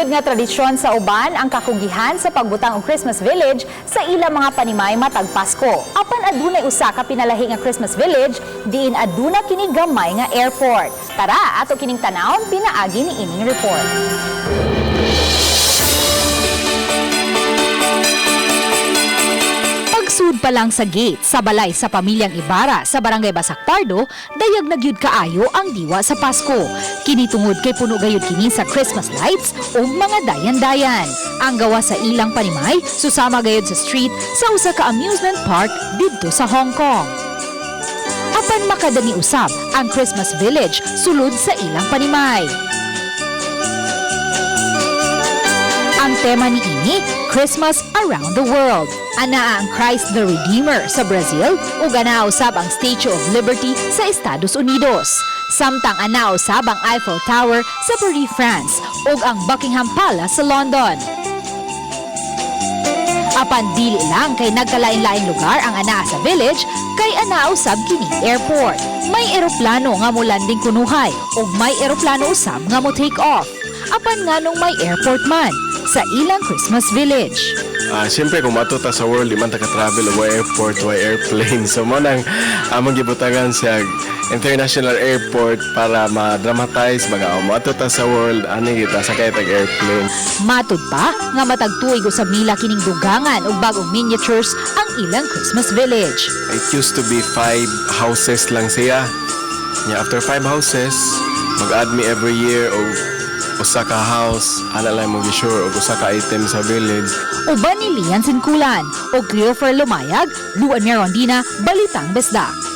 Gyud nga tradisyon sa uban ang kakugihan sa pagbutang og Christmas Village sa ilang mga panimay matag Pasko. Apan adunay usa ka pinalahi nga Christmas Village diin aduna kini gamay nga airport. Tara, ato kining tanawon pinaagi ni ining report. Pagsud pa lang sa gate sa balay sa pamilyang Ibarra sa Barangay Basak Pardo, dayag na gyud kaayo ang diwa sa Pasko. Kini tungod kay puno gayud kini sa Christmas lights ug mga dayan-dayan. Ang gawa sa ilang panimay susama gayud sa street sa usa ka amusement park didto sa Hong Kong. Apan makadani usab ang Christmas Village sulod sa ilang panimay. Ang tema ni ini, Christmas Around the World. Anaa ang Christ the Redeemer sa Brazil ug anaa usab ang Statue of Liberty sa Estados Unidos. Samtang anaa usab ang Eiffel Tower sa Paris, France ug ang Buckingham Palace sa London. Apan dili lang kay nagkalain-lain lugar ang anaa sa village, kay anaa usab kini airport. May eroplano nga mo landing kunuhay ug may eroplano usab nga mo take off. Apan nganong may airport man sa ilang Christmas Village? Ah, siyempre kung matuta sa world, di man ta ka-travel, way airport, way airplane. So mo nang among gibutangan siya international airport para ma-dramatize baga oh, mato ta sa world ani kita sakay tag airplane. Matud pa nga matag tuig usab nila kining dugangan og bagong miniatures ang ilang Christmas Village. It used to be five houses lang siya. Yeah, after five houses, mag-add me every year og usa ka house, ana lang mo sure og usa ka item sa village. Uban ni Lian Sinkulan o Cleofer Lumayag, Luan Merondina, Balitang Bisdak.